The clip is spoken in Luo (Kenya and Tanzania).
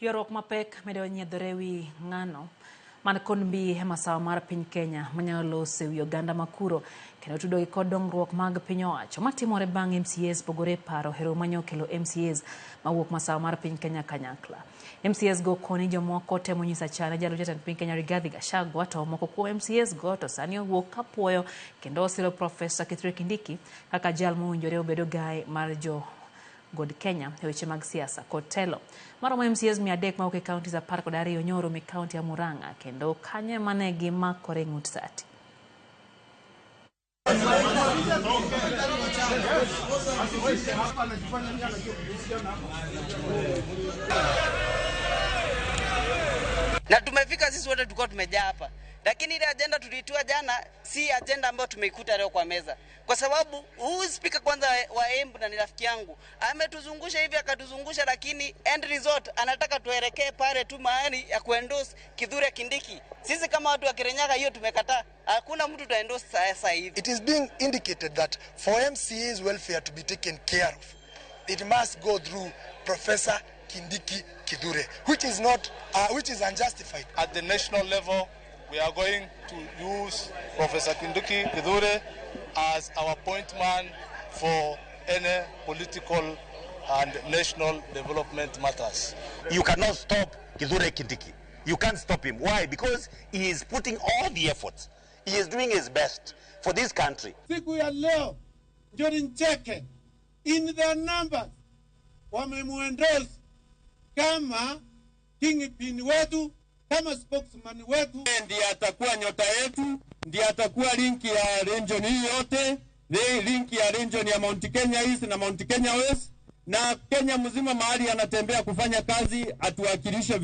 Ywaruok mapek medo nyiedhore wi ng'ano man kod mbi e masawa mar piny Kenya manyalo loso e wi oganda makuro kendo tudogi kod dongruok mag piny owacho matimore bang' MCAs pogore e paro hero manyo kelo MCAs mawuok masawa mar piny Kenya kanyakla. MCAs go koni jomoko temo nyiso achane jalup jatend piny Kenya Rigathi Gachagua to moko kuom MCAs go to sani owuok kapuoyo kendo osiro Profesa Kithure Kindiki kaka jal mowinjore obed ogaye mar jo God Kenya e weche mag siasa kod telo. Maromo MCAs 300 mawuok e counties 12 nyoro e kaunti ya Murang'a kendo kanyo ema ne gimakore ng'ut sati. Na tumefika sisi wote tulikuwa tumejaa hapa, lakini ile ajenda tuliitiwa jana si ajenda ambayo tumeikuta leo kwa meza, kwa sababu huyu spika kwanza wa Embu na ni rafiki yangu ametuzungusha hivi akatuzungusha, lakini end result anataka tuelekee pale tu mahali ya kuendorse Kithure Kindiki. Sisi kama watu wa Kirinyaga hiyo tumekataa, hakuna mtu tuendorse sasa hivi. It is being indicated that for MCA's welfare to be taken care of, it must go through Professor Kindiki Kithure, which is not, which is unjustified. At the national level, we are going to use Professor Kindiki Kithure as our point man for any political and national development matters. You cannot stop Kithure Kindiki. You can't stop him. Why? Because he is putting all the efforts. He is doing his best for this country. Siku ya leo Njeri Ncheke in their numbers wamemuendorse kama kingpin wetu, kama spokesman wetu. Ndiye atakuwa nyota yetu, ndiye atakuwa linki ya region hii yote, linki ya region ya Mount Kenya East na Mount Kenya West na Kenya mzima, mahali anatembea kufanya kazi, atuwakilishe.